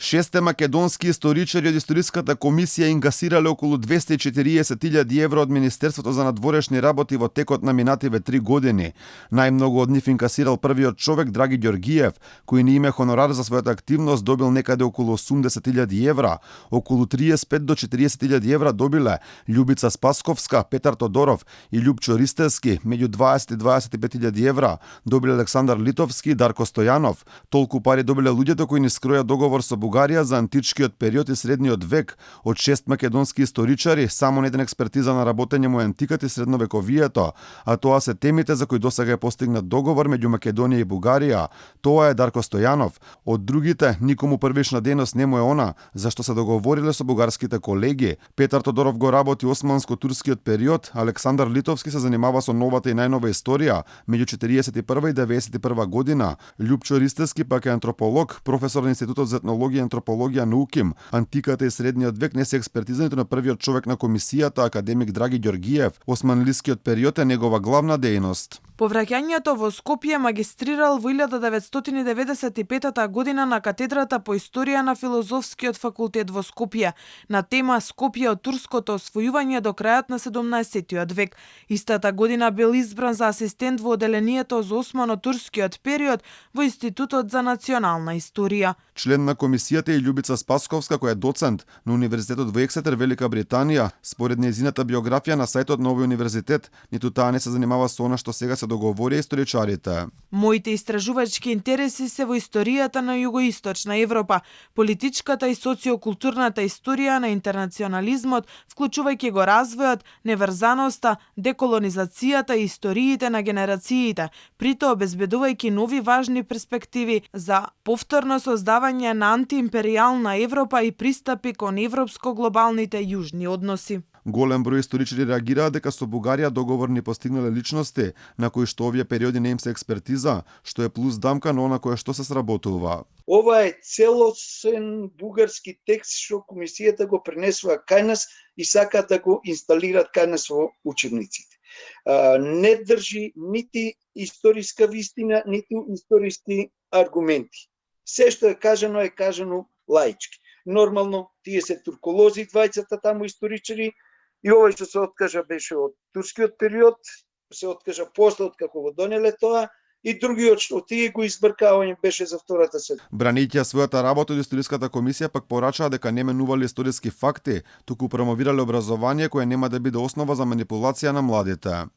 Шесте македонски историчари од Историската комисија ингасирале околу 240.000 евра од Министерството за надворешни работи во текот на минативе 3 години. Најмногу од нив инкасирал првиот човек Драги Ѓоргиев, кој на име хонорар за својата активност добил некаде околу 80.000 евра. Околу 35 до 40.000 евра добиле Љубица Спасковска, Петар Тодоров и Љупчо Ристевски, меѓу 20 и 25.000 евра добиле Александар Литовски и Дарко Стојанов. Толку пари добиле луѓето кои ни скроја договор со Бугарија за античкиот период и средниот век. Од 6 македонски историчари, само еден експертиза на работење му е антиката и средновековието, а тоа се темите за кои досега е постигнат договор меѓу Македонија и Бугарија. Тоа е Дарко Стојанов. Од другите, никому првична дејност не му е она, зашто се договориле со бугарските колеги. Петар Тодоров го работи османско-турскиот период, Александар Литовски се занимава со новата и најнова историја меѓу 41 и 91 година. Љупчо Ристевски пак е антрополог, професор на Институтот за етнологија и антропологија на УКИМ. Антиката и средниот век не се експертиза ниту на првиот човек на комисијата, академик Драги Ѓоргиев. Османлискиот период е негова главна дејност. По враќањето во Скопје магистрирал во 1995 година на катедрата по историја на Филозофскиот факултет во Скопје на тема Скопје од турското освојување до крајот на 17 век. Истата година бил избран за асистент во оделението за османо-турскиот период во Институтот за национална историја. Член на комисијата е Љубица Спасковска, која е доцент на Универзитетот во Ексетер, Велика Британија. Според нејзината биографија на сајтот на овој универзитет, ниту таа не се занимава со она што сега се договорија историчарите. Моите истражувачки интереси се во историјата на југоисточна Европа, политичката и социокултурната историја на интернационализмот, вклучувајќи го развојот, неврзаноста, деколонизацијата и историите на генерациите, притоа обезбедувајќи нови важни перспективи за повторно создавање на антиимперијална Европа и пристапи кон европско-глобалните јужни односи. Голем број историчари реагираа дека со Бугарија договорни постигнале личности, на кои што овие периоди не им се експертиза, што е плюс дамка на она кое што се сработува. Ова е целосен бугарски текст што комисијата го пренесува кај нас и сакаат да го инсталираат кај нас во учебниците. Не држи нити историска вистина, нити историски аргументи. Се што е кажано лаички. Нормално, тие се турколози, двајцата таму историчари, и овој што се откажа беше од турскиот период, се откажа после откако го донеле тоа, и другиот што тие го избркаа беше за втората седмица. Бранејќи својата работа од Историската комисија пак порачаа дека не менувале историски факти, туку промовирале образование кое нема да биде основа за манипулација на младите.